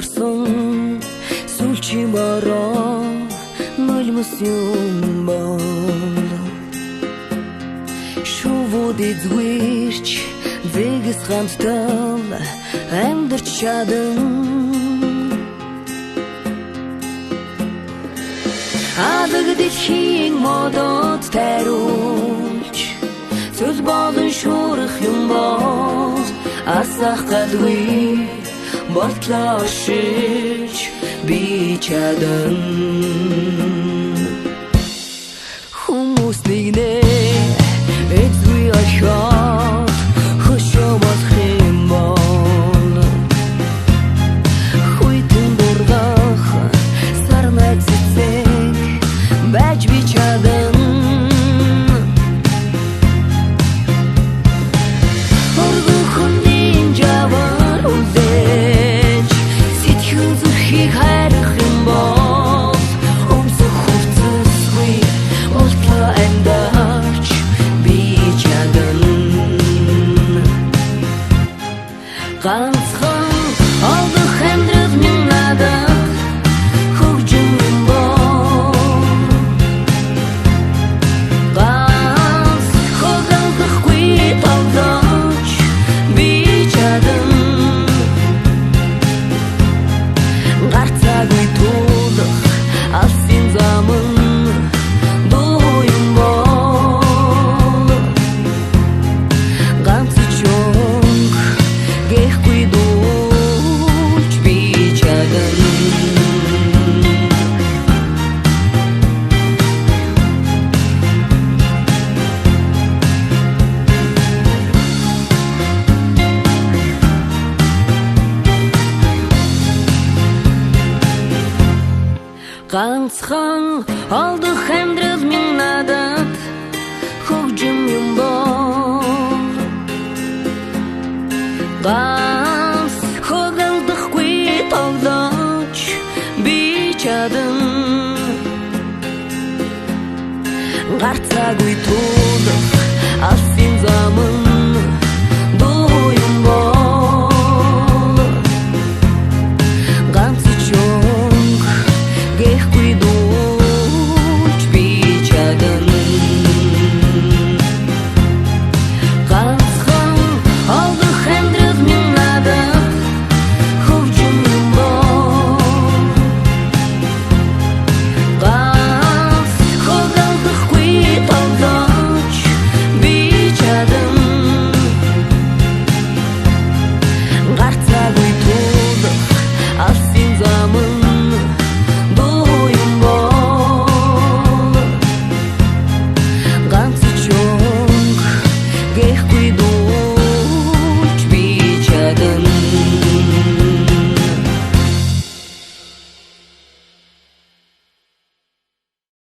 орсон сүүлчийн бороо нулимс юм бол шувууд эзгүйрч зэгс хамттал амьдарч чадан алаг дэлхийн модод тариулж цөл болон шуурах юм бол асах галгүй болтлоо оршиж би чадан. Хүмүүс нэгнээ эзгүй орхиод хөшөө болох юм бол хүйтэн дургах сарнай цэцэг байж би чадан. Өргөн хүний жавар үлдээж сэтгэл зүрхийг хайрах юм бол өмсөх хувцасгүй болтлоо амьдарч би чадан. Ганцхан олдох амьдрал минь надад хөгжим юм бол ганц хөгөлдөхгүй тоглож би чадан. Гарцаагүй туулах алсын зам нь дуу юм бол ганц чонг гэхгүй дуулж би чадан. Ганцхан олдох амьдрал минь надад хөгжим юм бол ганц хөгөлдөхгүй тоглож би чадан. Гарцаагүй туулах алсын зам нь